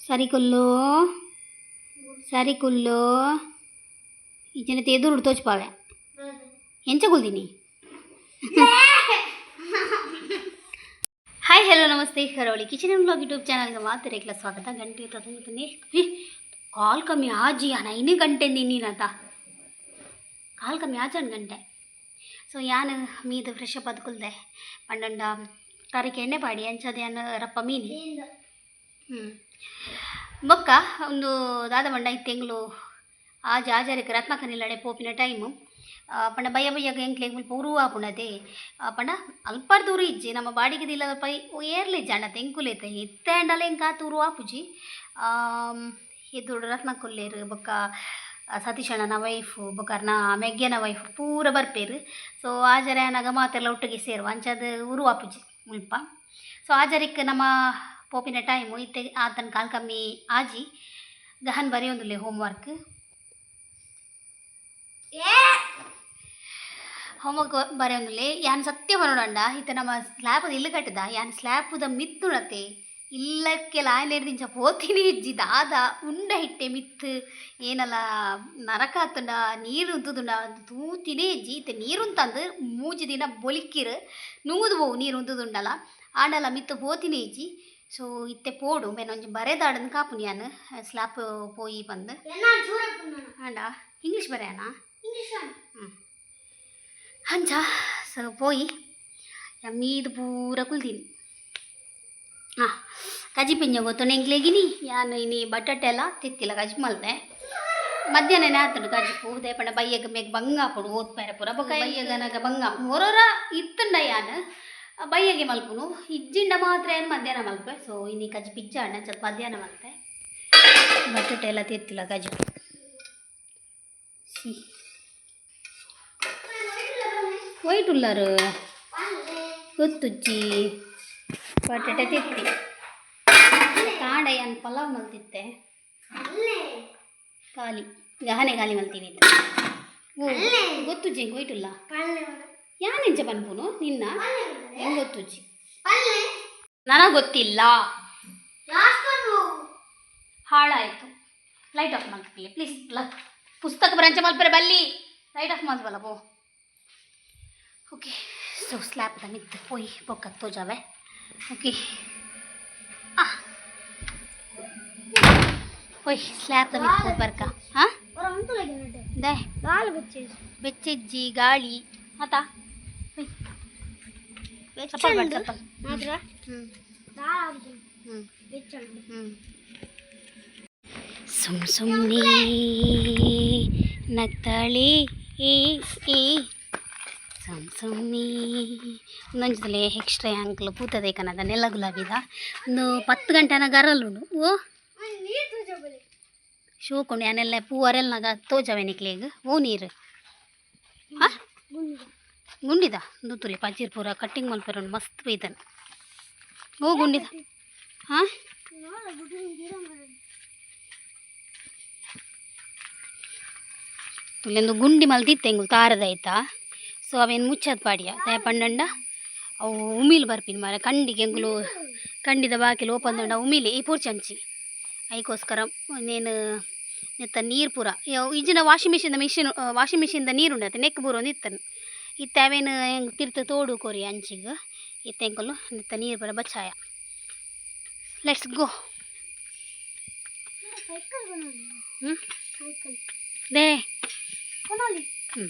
ಸರಿಕುಲ್ಲು ಸರಿಕುಲ್ಲು ಇಜ್ಜನ ಎದುರು ತೋಚ್ಪಾವೆ ಎಂಚ ಕುಲ್ದಿನಿ. Hi, hello, namaste. ಕರಾವಳಿ ಕಿಚನ್ ಆ್ಯಂಡ್ ಬ್ಲಾಗ್ ಯೂಟ್ಯೂಬ್ ಚಾನಲ್ಗೆ ಮಾತೆರೆಗ್ಲ ಸ್ವಾಗತ. ಗಂಟೆ ತದಂತನೆ ಕಾಲ್ ಕಮ್ಮಿ ಆಜಿ ಅನ ಐನು ಗಂಟೆ ನಿನ್ನಿನತ ಕಾಲ್ ಕಮ್ಮಿ ಆಜನ್ ಗಂಟೆ. ಸೊ ಯಾನ್ ಮೀದು ಫ್ರೆಶ್ ಅಪ್ ಕುಲ್ದೆ ಪಂಡಂಡ ತರಕ್ಕೆ ಎಣ್ಣೆ ಪಾಡಿ ಅಂಚದ ಯಾನ್ ರಪ್ಪ ಮೀನಿ. ಬೊಕ್ಕ ಒಂದು ದಾದ ಪಂಡ ಇತ್ತೆಂಗ್ಲು ಆಜ್ ಆಜಾರಿಕ್ ರತ್ನಾಕನಿಲ್ಲಡೆ ಪೋಪಿನ ಟೈಮು. ಪಂಡ ಬಯ್ಯ ಬಯ್ಯಗ ಎಂಕ್ಲೆಗ್ ಮುಲ್ಪ ಉರು ಆಪುಂಡತೆ. ಪಂಡ ಅಲ್ಪರ್ದು ಉರು ಇಜ್ಜಿ, ನಮ್ಮ ಬಾಡಿಗೆ ಇಲ್ಲದ ಏರ್ಲೆ ಇಜ್ಜಿ ಅಣ್ಣ ತೆಂಕುಲೈತೆ. ಇತ್ತೆ ಆಂಡಲ ಎಂಕ್ ಆತ್ ಉರು ಆಪುಜಿ. ಎದುರು ರತ್ನಕುಲ್ಲೇರು ಬೊಕ್ಕ ಸತೀಶಣ್ಣನ ವೈಫು ಬೊಕ್ಕ ಅರ್ನ ಮೆಗ್ಯನ ವೈಫ್ ಪೂರ ಬರ್ಪೇರು. ಸೊ ಆಜರೆ ಆನಗ ಮಾತೆಲ್ಲ ಒಟ್ಟಿಗೆ ಸೇರುವ, ಅಂಚಾದ್ ಉರು ಆಪುಜಿ ಮುಲ್ಪ. ಸೊ ಆಜರಿಕ್ ನಮ್ಮ ಪೋಪಿನ ಟೈಮು. ಇತ್ತೆ ಆತನ ಕಾಲ್ ಕಮ್ಮಿ ಆಜಿ. ಗಹನ್ ಬರೆಯೊಂದುಲ್ಲೆ ಹೋಮ್ವರ್ಕ್. ಹೋಮ್ವರ್ಕ್ ಬರೆಯೊಂದುಲ್ಲೆ. ಯಾನ್ ಸತ್ಯ ಪನೊಡಂಡ ಇತ್ತೆ ನಮ್ಮ ಸ್ಲ್ಯಾಪ್ ಇಲ್ಲು ಕಟ್ಟದ, ಯಾನ್ ಸ್ಲ್ಯಾಪುದ ಮಿತ್ತುಣತೆ ಇಲ್ಲಕ್ಕೆಲ್ಲ ಆಯ್ನೇರ್ದಿಂಚ ಪೋತಿನಿ ಇಜ್ಜಿ. ದಾದ ಉಂಡ ಹಿಟ್ಟೆ ಮಿತ್ತು ಏನಲ್ಲ ನರಕ ಆತುಂಡ, ನೀರು ಉಂತುದುಂಡ ತೂತಿನೇ ಇಜ್ಜಿ. ಇತ್ತೆ ನೀರುಂತಂದು ಮೂಜಿ ದಿನ ಬೊಲಿಕ್ಕಿರು ನುಂಗುದು ಪೋವು ನೀರು ಉಂತುದುಂಡಲ. ಆಂಡಲ ಮಿತ್ತು ಪೋತಿನೇ ಇಜ್ಜಿ. ಸೊ ಇತ್ತೆ ಪೋಡು ಬೇನೊಂಜಿ ಬರೆದಾಡನ್ ಕಾಪುನಿ ಯಾನ್ ಸ್ಲ್ಯಾಪ್ ಪೋಯಿ ಪಂದ್. ಆಂಡ ಇಂಗ್ಲೀಷ್ ಬರೆಯನ. ಅಂಚ ಸೊ ಪೋಯಿ ಮೀದು ಪೂರ ಕುಲ್ದೀನಿ. ಹಾಂ, ಕಜಿಪಿಂಜ ಗೊತ್ತುಂಡು ಎಂಕ್ಲೆಗಿನಿ. ಯಾನ್ ಇನಿ ಬಟಾಟೆ ಎಲ್ಲ ತಿತ್ತಿಲ್ಲ ಕಜಿಪು ಮಲ್ತೆ. ಮಧ್ಯಾಹ್ನನೇ ಆತುಂಡು ಕಜಿಪು. ದಾಯೆ ಪಂಡ ಬಯ್ಯಗ್ ಮೇಗ್ ಬಂಗ ಆಪುಂಡು ಓದ್ಪೆರೆ ಪೂರ. ಬೊಕ ಬಯ್ಯಗನಗ ಬಂಗ ಒರೊರ ಇತ್ತುಂಡ ಯಾನ್ ಬಯ್ಯಗೆ ಮಲ್ಪುನು, ಇಜ್ಜಿಂಡ ಮಾತ್ರ ಯಾನ್ ಮಧ್ಯಾಹ್ನ ಮಲ್ಪೆ. ಸೊ ಇನಿ ಕಜಿಪು ಇಜ್ಜಾಂಡ ಅಂಚ ಮಧ್ಯಾಹ್ನ ಮಲ್ತೆ. ಬಟಾಟೆ ಎಲ್ಲ ತಿತ್ತಿಲ್ಲ ಕಜಿಪು ಸಿ. ವೈಟ್ ಉಲ್ಲಾರು ಗೊತ್ತುಜ್ಜಿ. ಬಟಾಟೆ ತಿತ್ತಿ ಕಾಂಡ ಯಾನ್ ಪಲಾವ್ ಮಲ್ತಿತ್ತೆ. ಖಾಲಿ ಗಹನೆ ಖಾಲಿ ಮಲ್ತೀನಿ. ಓ ಗೊತ್ತುಜ್ಜಿ, ವೈಟ್ ಉಲ್ಲ. ಯಾನ್ ಎಂಚ ಪನ್ಪುನು ನಿನ್ನ? ಹೆಂಗ್ ಗೊತ್ತುಜ್ಜಿ, ನನಗೆ ಗೊತ್ತಿಲ್ಲ. ಹಾಳಾಯಿತು. ಲೈಟ್ ಆಫ್ ಮಲ್ತಿಲ್ಲ ಪ್ಲೀಸ್. ಪುಸ್ತಕ ಬ್ರಾಂಚ ಮಲ್ಪರೆ ಬಲ್ಲಿ, ಲೈಟ್ ಆಫ್ ಮಲ್ಪಲ್ಲ ಪೋ. ಓಕೆ, ಸೊ ಸ್ಲ್ಯಾಪ್ ದ ಮಿತ್ತು ಪೋಯಿ ಬೊಕ್ಕ ತೋಜಾವೆ. ಓಕೆ, ಆ ಓಯ್ ಸ್ಲ್ಯಾಪ್ ದ ಮಿತ್ತು ಬರ್ಕ. ಹಾಂ they ಬೆಚ್ಚೆಜ್ಜಿ ಗಾಳಿ ಆತ. ಚಪ್ಪಲ್ ಬೇಡ, ಚಪ್ಪಲ್. ಹ್ಞೂ ಹ್ಞೂ ಹ್ಞೂ. ಸುಮ್ ಸುಮ್ಮನೆ ನಗ್ತಾಳೆ ಏ ಏ ಸುಮ್ ಸುಮ್ಮನೆ. ಒಂದೊಂಜಿ ಎಕ್ಸ್ಟ್ರಾ ಅಂಕ್ಲು ಪೂತದೆ ಕನದ ನೆಲ್ಲ ಗುಲಾಬಿದ. ಒಂದು 10 ಗಂಟೆನ ಗರಲುಂಡು. ಓ ಶೋಕುಂಡು. ಯಾನೆಲ್ಲ ಪೂ ಅರೆಲ್ನಾಗ ತೋಜಾವೆ ನಿಕ್ಲೆಗ್. ಓ ನೀರು ಹಾಂ ಗುಂಡಿದ ತುಲೆ ಪಜೀರ್ ಪೂರ ಕಟ್ಟಿಂಗ್ ಮಲ್ಪೆರೆ ಉಂಡು. ಮಸ್ತ್ ಬೈದನ್. ಓ ಗುಂಡಿದ. ಹಾಂ ತುಲೆಂದು ಗುಂಡಿ ಮಲ್ತಿತ್ತೆ ಎಂಗುಲು ತಾರದ ಆಯ್ತಾ. ಸೊ ಅವೇನು ಮುಚ್ಚದ್ ಪಾಡಿಯ. ದಾಯೆ ಪಂಡಂಡ ಅವು ಉಮಿಲ್ ಬರ್ಪಿನ ಮಾರೆ ಕಂಡಿಗೆ. ಎಂಗುಲು ಕಂಡಿದ ಬಾಕಿಲು ಓಪನ್ ದಂಡ ಉಮಿಲಿ ಈ ಪೂರ್ಚಂಚಿ. ಐಕೋಸ್ಕರ ನೇನು ನೆತ್ತ ನೀರು ಪೂರ ಇಜ್ಜಿನ ವಾಷಿಂಗ್ ಮಿಷಿನ್ ಮಿಷಿನ್ ವಾಷಿಂಗ್ ಮಿಷಿನ್ದ ನೀರು ಉಂಡತ್ತೆ ನೆಕ್ ಬೂರೊಂದು ಇತ್ತನು. ಇತ್ತೆ ಅವೇನು ಹೆಂಗೆ ತಿರ್ತು ತೋಡು ಕೊರಿ ಅಂಚಿಗ್. ಇತ್ತೆ ಎಂಕುಲು ನೆತ್ತ ನೀರು ಪೂರ ಬಚ್ಚಾಯ. Let's go. ಹ್ಞೂ they ಹ್ಞೂ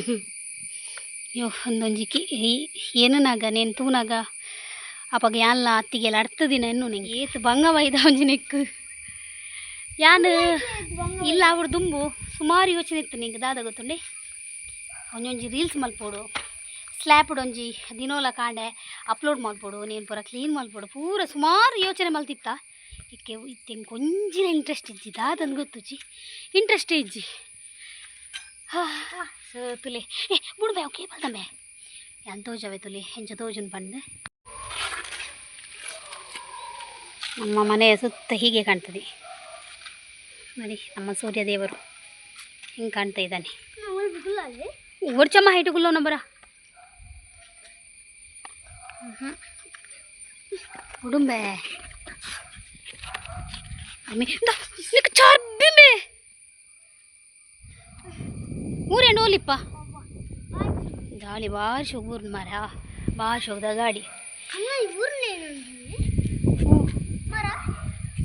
ಹ್ಞೂ. ಯೋ ಒಂದೊಂಜಿ ಕಿ ಏನನಾಗ ನೇನು ತೂನಾಗ ಅಪಗ ಯಾನ್ಲ ಅತ್ತಿಗೆಲ್ಲ ಅರ್ಥ ದಿನ ಎನ್ನು ನಿಂಗೆ ಏತ್ ಬಂಗ ಬೈದ ಒಂಜಿ ನೆಕ್ಕು ಯಾನ್ ಇಲ್ಲ. ಅವ್ರು ದುಂಬು ಸುಮಾರು ಯೋಚನೆ ಇತ್ತು ನಿಂಗೆ. ದಾದ ಗೊತ್ತುಂಡೆ, ಒಂಜೊಂಜಿ ರೀಲ್ಸ್ ಮಲ್ಪೊಡು, ಸ್ಲ್ಯಾಪ್ಡ್ ಒಂಜಿ ದಿನೋಲ ಕಾಂಡೆ ಅಪ್ಲೋಡ್ ಮಲ್ಪೊಡು, ನೇನು ಪೂರ ಕ್ಲೀನ್ ಮಲ್ಪೊಡು, ಪೂರ ಸುಮಾರು ಯೋಚನೆ ಮಲ್ತಿತ್ತ. ಇಕ್ಕೆ ಇತ್ತೆ ಕೊಂಜಿನ ಇಂಟ್ರೆಸ್ಟ್ ಇಜ್ಜಿ. ದಾದಂದು ಗೊತ್ತುಜ್ಜಿ, ಇಂಟ್ರೆಸ್ಟ್ ಇಜ್ಜಿ. ಸೊ ತುಲೆ ಏ ಬುಡು ಬೇ ಕೇಬಲ್ ತಂಬೆ. ಯಾನ್ ತೋಜವೆ ತುಲೆ ಎಂಚ ತೋಜುನ್ ಪಂದ್. ನಮ್ಮ ಮನೆಯ ಸುತ್ತ ಹೀಗೆ ಕಾಣ್ತದೆ ನೋಡಿ. ನಮ್ಮ ಸೂರ್ಯದೇವರು. ಹಿಂಗೆ ಕಾಣ್ತಾ ಇದ್ದಾನೆ. ಒಡ್ಚಮ್ಮ ಹೈಟು ಗುಲ್ಲೋ ನಂಬರ ಉಡುಂಬೆ ನಿಕ್ ಚಾರ್ಬಿಂಬೆ ಊರೇನು ಓಲಿಪ್ಪ ಗಾಳಿ ಭಾರಿ ಶೋಕ್ ಮಾರ ಭಾರಿ ಶೋಕ್ದ ಗಾಡಿ.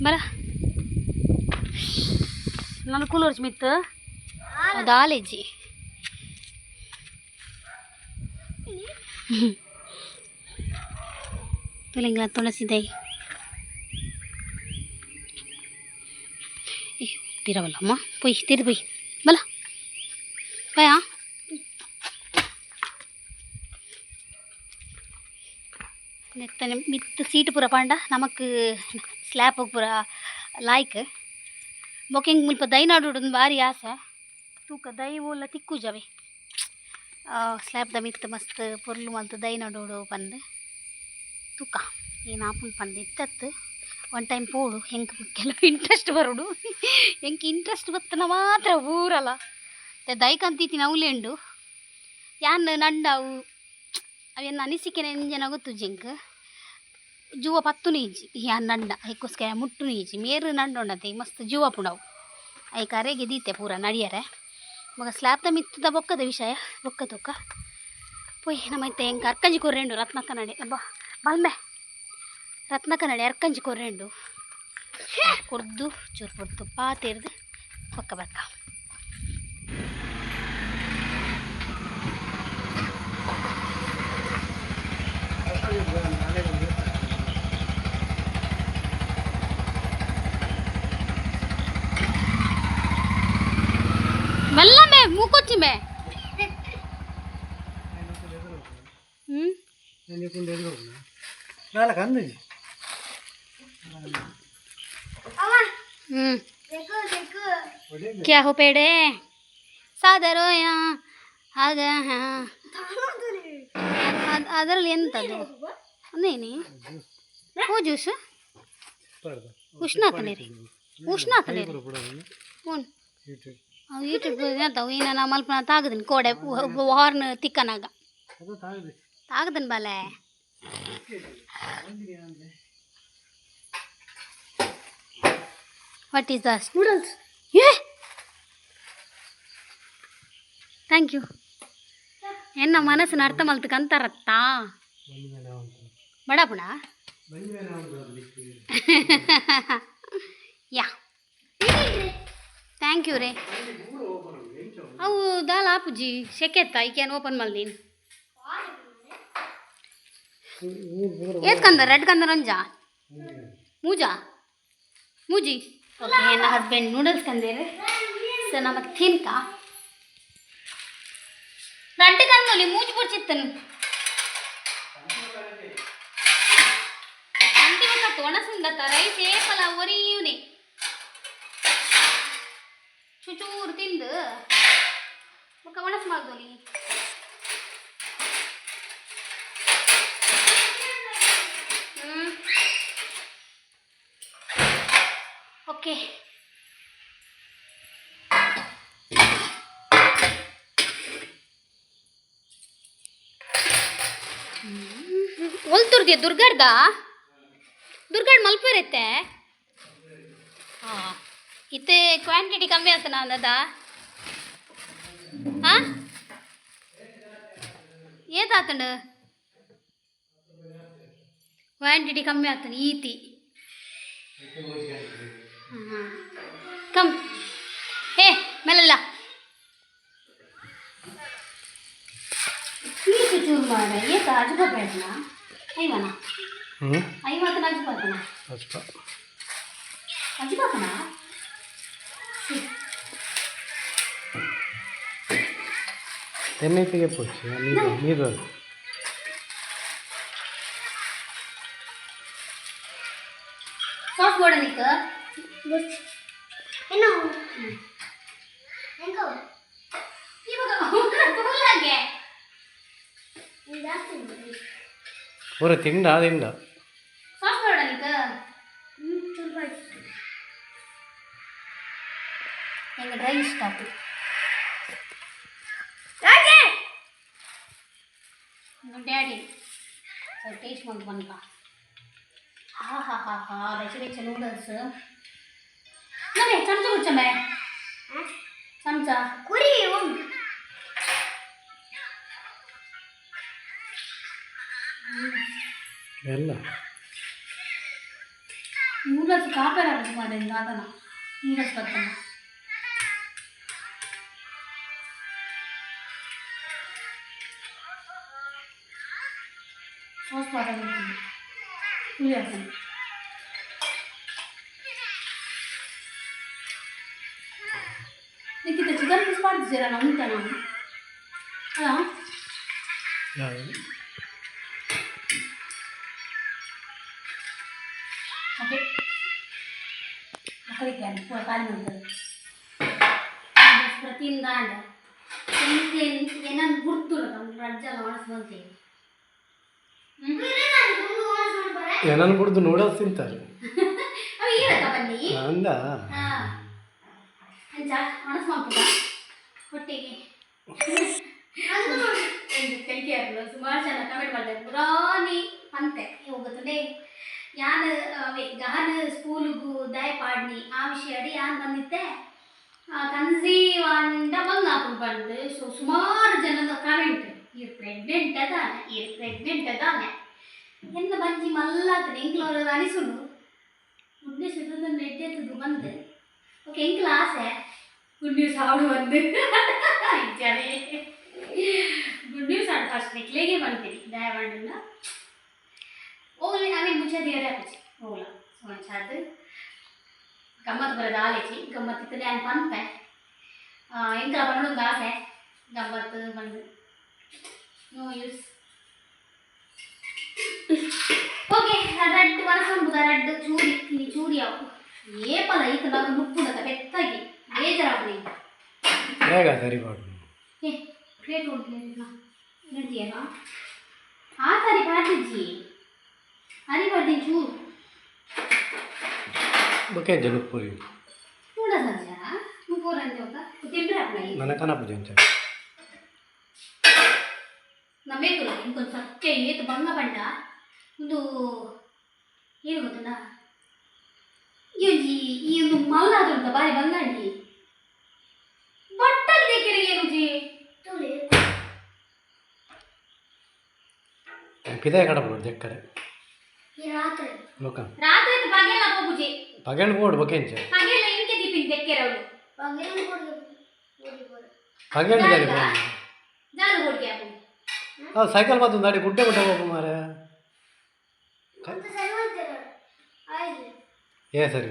ಬರ ನನ್ನ ಕೂಲರ್ಸ್ ಮಿತ್ತು ದಾಲೇಜಿ ತುಲಿಂಗ್ಲ ತುಳಸಿದೈ ತೀರವಲ್ಲಮ್ಮ ಪೊಯ್ ತೀರ್ ಪೊಯ್ ಬಲ ಪಯಾ. ನೆತ್ತನೆ ಮಿತ್ತು ಸೀಟ್ ಪೂರ ಪಾಂಡ ನಮಕ್ ಸ್ಲ್ಯಾಪ್ ಪೂರ ಲಾಯ್ಕ್ ಬೊಕ ಮುಲ್ಪ ದೈನಾಡುಡು ಭಾರಿ ಆಸೆ ತೂಕ ದೈ ಓಲ ತಿಕ್ಕುಜವೆ ಸ್ಲ್ಯಾಪ್ದ ಮಿತ್ತು ಮಸ್ತ್ ಪೊರ್ಲು ಮಲ್ತ್ ದೈನಾಡೋಡು ಪಂದ್ ತೂಕ ಏನು ಆಪುಂಡು ಪಂದ್ ಇತ್ತತ್ತು ಒನ್ ಟೈಮ್ ಪೋಡು ಎಂಕ್ ಕೆಲವು ಇಂಟ್ರೆಸ್ಟ್ ಬರೋಡು ಎಂಕ್ ಇಂಟ್ರೆಸ್ಟ್ ಬತ್ತನ ಮಾತ್ರ ಊರಲ್ಲ ದೈಕಂತೀತಿನ ಅವ್ಲೇಂಡು ಯಾನ್ ನಂಡವು ಅವೇನು ಅನಿಸಿಕೆ ಎಂಜನ ಗೊತ್ತುಜ್ಜಿ ಎಂಕ್ ಜೂವ ಪತ್ತುನು ಇಜ್ಜಿ ಯಾನ್ ನಂಡ ಐಕೋಸ್ಕರ ಮುಟ್ಟುನು ಇಜ್ಜಿ ಮೇರು ನಂಡೊಂಡತೆ ಮಸ್ತ್ ಜೂವ ಪುಂಡವು ಐಕ್ ಅರೆಗೆ ದೀತೆ ಪೂರ ನಡಿಯರೆ ಬೊಕ ಸ್ಲ್ಯಾಪ್ದ ಮಿತ್ತದ ಬೊಕ್ಕದ ವಿಷಯ ಬೊಕ್ಕ ತೂಕ ಪೊಯ್ ನಮ್ಮ ಇತ್ತೆ ಎಂಕ್ ಅರ್ಕಂಜಿ ಕೊರ್ರೆಂಡು ರತ್ನಕ್ಕ ನಡೆ ಅಬ್ಬಾ ಬಲ್ಮೆ ರತ್ನಕ್ಕ ನಡೆ ಅರ್ಕಂಜಿ ಕೊರ್ರೆಂಡು ಕೊರ್ದು ಚೂರು ಪೊರ್ತು ಪಾತೆರ್ದು ಬೊಕ್ಕ ಬಕ್ಕ. ಮಲ್ಲಮ್ಮೆ ಮೂಕೊಚ್ಚಿಮೆ ಹ್ಞೂ. हम्म क्या हो पेड़े सादरो ಹಾಗ ಹಾಂ ಅದರಲ್ಲಿ ಎಂಥದ್ದು ಅಂದೇನಿ ಹೂ ಜ್ಯೂಸು ಉಷ್ಣ ಆತನೇ ರೀ ಉಷ್ಣ ಆತನೇ ರೀ ಹ್ಞೂ ಅವು ಯೂಟ್ಯೂಬ್ ಎಂತ ಏನ ನಾ ಮಲ್ಪನ ತಾಗದಿನಿ ಕೋಡೆ ಹಾರ್ನ್ ತಿಕ್ಕನಾಗ ತಾಗದನ್ ಬಾಲೆ. What is those noodles? ಏ thank you. ಎನ್ನ ಮನಸ್ಸಿನ ಅರ್ಥ ಮಲ್ತಕ್ಕೆ ಅಂತಾರತ್ತಾ ಬಡಪುಣ. ಯಾ thank you ರೇ. ಅವು ದಾಲ್ ಆಪುಜಿ ಸೆಕೆತ್ತ ಐಕೇನು ಓಪನ್ ಮಲ್ದೀನಿ. ಏತ್ ಕಂದ ರೆಡ್ ಕಂದ ರಂಜ ಮೂಜಾ ಮೂಜಿ. ಓಕೆ ನನ್ನ ಹಸ್ಬೆಂಡ್ ನೂಡಲ್ಸ್ ಕಂದೇರು ಸೊ ನಮ್ಮ ತಿನ್ಕ ರಡ್ಡು ಕಂದೋಲಿ ಮೂಜಿ ಪೊಡ್ಚಿತ್ತನು ಅಂತಿಮ ಕತ್ತು ಒಣಸುಂದತ್ತ ರೈಸ್ ಏಪಲ ಒರಿಯೂನೆ ಚುಚೂರು ತಿಂದು ಬೊಕ್ಕ ಒಣಸು ಮಾಡ್ದೋಲಿ. ಓಕೆ ಒಲ್ತುರ್ದಿಯ ದುರ್ಗಡ್ದ ದುರ್ಗಡ್ ಮಲ್ಪೇರೈತೆ ಹಾಂ ಇತ್ತೆ ಕ್ವಾಂಟಿಟಿ ಕಮ್ಮಿ ಆತನ ಅಂದದ ಹಾಂ ಏತಾತಂಡು ಕ್ವಾಂಟಿಟಿ ಕಮ್ಮಿ ಆತನ ಈತಿ ಕಮ್ ಹೇ ಮೇಲೆಲ್ಲ ಈಚು ಚೂರು ಮಾಡ ಏತ ಅಜುಬ ಬೇಡನ ಐವನ ಐವತ್ತನ ಅಜುಬಾತನ ಅಜುಬಾತನ. ಎಣ್ಣೆಗೆ ಪೋಚಿ ನೀರು ನೀರು. ಸಾಸ್ ಬೋಡ ನಿಕ್ ಇವಾಗ ತೂಲಾಗೆ. ಪೂರ ತಿಂಡ ತಿಂಡ. ಸಾಸ್ ಬೋಡ ನಿಕ್ ಹೆಂಗೆ ಡ್ರೈ ಇಷ್ಟ ಆಯ್ತು. ಡ್ಯಾಡಿ ಸೊ ಟೇಸ್ಟ್ ಮಂತ್ ಬಂತ. ಹಾ ಹಾ ಹಾ ಹಾ, ಬೆಚ್ಚ ಬೆಚ್ಚ ನೂಡಲ್ಸ್. ನಮೇ ಚಮಚ ಕುಚ್ಚಮೆ ಚಮಚ. ಕುರಿ ಒಂದು. ಎಲ್ಲ. ನೂಡಲ್ಸ್ ಕಾಪೇರ ಮಾರೆ ದಾದನ ನೂಡಲ್ಸ್ ಬರ್ತನ. ಸಾಸ್ ಬಾರ ಹುಳಿ ಹಾಕೋಣ. ನಿಕ್ಕಿತ ಚಿಕನ್ ಪೀಸ್ ಮಾಡ್ತಿದ್ದೀರಾ ಉಂಟ ನಾನು ಅಲ್ಲ? ಯಾವುದು? ಓಕೆ, ಮಕ್ಕಳಿಗೆ ಪೂರ ಖಾಲಿ ಮಾಡ್ತಾರೆ ಪ್ರತಿಂದಾಂಡ. ಏನನ್ನು ಗುರ್ತು ರಜ್ಜಲ್ಲ ಒಣಸ್ ಬಂತೀವಿ. ಏನನ್ನು ಬಿಡ್ದು ನೂಡಲ್ಸ್ ತಿಂತಾರೆ. ಅವು ಏನಕ್ಕ ಬನ್ನಿ. ಅಂದ. ಹಾಂ, ಅಂಚ ಒಣಸ್ ಮಾಡ್ಬೋದ ಹೊಟ್ಟೆಗೆ ಎಂದು ಕಲಿಕೆ. ಸುಮಾರು ಜನ ಕಮೆಂಟ್ ಮಾಡ್ತಾರೆ ಪುರಾನಿ ಅಂತೆ ಹೋಗುತ್ತದೆ. ಯಾನ್ ಅವೇ ಗಹನ ಸ್ಕೂಲಿಗೂ ದಾಯ ಪಾಡ್ನಿ ಆ ವಿಷಯ ಅಡಿ ಯಾನ್ ಬಂದಿತ್ತೆ ಕನ್ಸೀವ್ ಅಂಡ ಬಂದು ಹಾಕೊಂಡು ಬಂದು. ಸೊ ಸುಮಾರು ಜನದ ಕಮೆಂಟ್, ಇರ್ ಪ್ರೆಗ್ನೆಂಟ್ ಅದಾನೆ, ಇರ್ ಪ್ರೆಗ್ನೆಂಟ್ ಅದಾನೆ ಎನ್ನ ಬಂಜಿ ಮಲ್ಲಾತನೆ ಎಂಕ್ಲವ್ರ ಅನಿಸುಡು. ಗುಡ್ ನ್ಯೂಸ್ ನೆಟ್ಟೆತ್ತದು ಬಂದು. ಓಕೆ, ಎಂಕ್ಲ ಆಸೆ ಗುಡ್ ನ್ಯೂಸ್ ಆವಡು ಬಂದು ಇಚ್ಚಾರೆ. ಗುಡ್ ನ್ಯೂಸ್ ಆಡ್ ಫಸ್ಟ್ ನೆಕ್ಲೇಗೆ ಬಂತೀನಿ ದಯಮಾಡಿನ ಹೋಗ್ಲಿ. ಆಮೇಲೆ ಮುಂಚೆ ದೇವರೇ ಹಾಕುಚಿ ಹೋಗ್ಲ. ಸೊ ಅಂಚಾದ್ ಗಮ್ಮತ್ತು ಬರೋದು ಆಲೇಚಿ ಗಮ್ಮತ್ತು ಇತ್ತದೆ ನಾನು ಪನ್ಪೆ. ಎಂಕಲ ಪನ್ನೊಂದು ಆಸೆ ಗಮ್ಮತ್ತು ಬಂದು. No use. Okay, ರಡ್ಡು ಮನಸ್ಸಂಬುದ ರಡ್ಡು ಚೂರಿ ಇಲ್ಲಿ ಚೂರಿ ಅವು ಏಪಲ ಈತ ನಾವು ನುಪ್ಪುಡತ ಬೆತ್ತಾಗಿ ಬೇಜಾರಾಗುದು ಈಗ. ಹೇಗ ಸರಿ ಪಾಡು. ಏ, ಪ್ಲೇಟ್ ಉಂಟು ನಡ್ದಿಯಲ್ಲ. ಆ ಸರಿ ಪಾಡ್ದಿಜ್ಜಿ ಅರಿ ಪಾಡ್ದಿನ ಚೂರು. ಬೊಕೆ ಜನುಪುರಿ. ನೋಡ ಸಂಜೆ ಮುಪ್ಪೂರಂತೆ ఒక ತಿಂದ್ರೆ ಅಪ್ಪ. ನನ್ನ ಕನಪು ಅಂಚ. ನಮ್ಮೇತುಲ ಇಂಕೊಂದು ಸತ್ಯ ಏತು ಬಂಗ ಬಂಡ ಒಂದು ಏನು ಗೊತ್ತುಂಡ ಈ ಒಂಜಿ ಈ ಒಂದು ಮಲ್ಲಾದ ಉಂಟ ಬಾರಿ ಬಂಗಾಂಡಿ ಬಟ್ಟಲ್ ದೇಕೆರೆ ಏನು ಜಿ. ತುಳಿ. ಪಿದಾಯ ಕಡಪಡು ಜಕ್ಕರೆ. ಈ ರಾತ್ರಿ. ಲೋಕ. ರಾತ್ರಿ ಪಗೆಲ್ಲ ಪೋಪುಜಿ. ಪಗೆಂಡ್ ಬೋಡು ಬೊಕೆಂಚ. ಪಗೆಲ್ಲ ಇಂಕೆ ದೀಪಿನ ದೆಕ್ಕೆರೆ ಅವಳು. ಪಗಲು ಕೊಡು ಕೊಡು. ಪಗೆಂಡ್ ದಾರಿ. ಜಾಲು ಕೊಡ್ಗೆ ಅಪ್ಪು. ಆ ಸೈಕಲ್ ಮಾತು ದಾಡಿ ಗುಡ್ಡೆ ಗುಡ್ಡೆ ಹೋಗು ಮಾರೆ. ಅಂತ ಸರಿ ಮಾಡ್ತಾರೆ ಆಯ್ತು. ಏ ಸರಿ.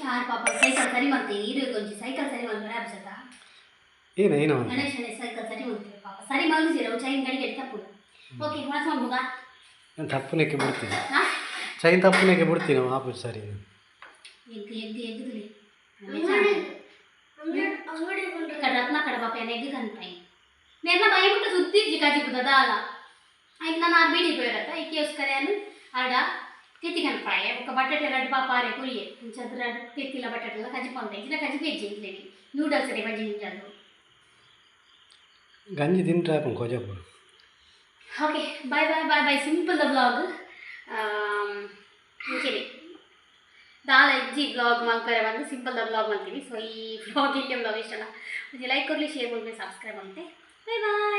ಯಾರು ಪಾಪ ಸೈಕಲ್ ಸರಿ ಮಾಡ್ತೀವಿ ಇರು ಒಂಜಿ ಸೈಕಲ್ ಸರಿ ಮಾಡ್ತಾರೆ ಅಬ್ಸತ. ಏನು ಏನು? ಗಣೇಶನೇ ಸೈಕಲ್ ಸರಿ ಮಾಡ್ತೀವಿ ಪಾಪ ಸರಿ ಮಲಗಿಸಿರ ಚೈನ್ ಗಡಿಗೆ ತಪ್ಪು. ಓಕೆ, ಮನಸ್ಸು ಮಾಡ್ಬೋದಾ? ನಾನು ತಪ್ಪುನಕ್ಕೆ ಬಿಡ್ತೀನಿ. ಹಾ. ಚೈನ್ ತಪ್ಪುನಕ್ಕೆ ಬಿಡ್ತೀನಿ ನಾವು ಆಪು ಸರಿ. ಎಗ್ ಎಗ್ ಎಗ್ಗುದಿಲ್ಲ. ಅಂಗಡಿ ಅಂಗಡಿ ಅಂಗಡಿ ಕೊಂಡು. ఇక్కడ ರತ್ನ ಕಡ ಪಾಪ ಎಗ್ ಕನ್ಪಾಯಿ ಮೇರ್ನ ಭಯಬಿಟ್ಟು ಸುದ್ದಿಜ್ಜಿ ಕಜಿಪುದ ದಾಲ ಐಕ್ ನಾನು ಆರು ಬೀಡಿ ಪೋಯಿರತ್ತ ಐಕ್ಯೋಸ್ಕರ ಆಡ ತೆತ್ತಿ ಕನ್ಪಾಯ ಬೊಕ್ಕ ಬಟಾಟೆ ರಡ್ಡು ಪಾಪ ಆರೆ ಕುರಿಯೆ ಇಂಚದ ರಡ್ಡು ತೆತ್ತಿಲ ಬಟಾಟೆಲ್ಲ ಕಜಿಪು ಅಂತ ಇಜ್ಜಿನ ಕಜಿಪು ಹೆಜ್ಜೆ ಇಂಕ್ಲೇನಿ ನೂಡಲ್ಸ್ ರೇ ಬಂಜಿ ನಿಂಜಾಲು. ಗಂಜಿ ತಿಂದ್ರೆ ಆಪು ಕೊಜಪು. Okay, bye bye bye bye. Simple the vlog ಇಂಚೆನೆ ದಾಲ ಇಜ್ಜಿ ವ್ಲಾಗ್ ಮಲ್ಪರೆ ಬಂದು ಸಿಂಪಲ್ the vlog ಮಾಡ್ತೀನಿ. ಸೊ ಈ ವ್ಲಾಗ್ ಇಲ್ಲಿ ವ್ಲಾಗ್ ಇಷ್ಟ ಒಂಜಿ ಲೈಕ್ ಕೊರಲಿ, ಶೇರ್ ಕೊಡ್ಲಿ, ಸಬ್ಸ್ಕ್ರೈಬ್ ಅಂತೆ. Bye bye.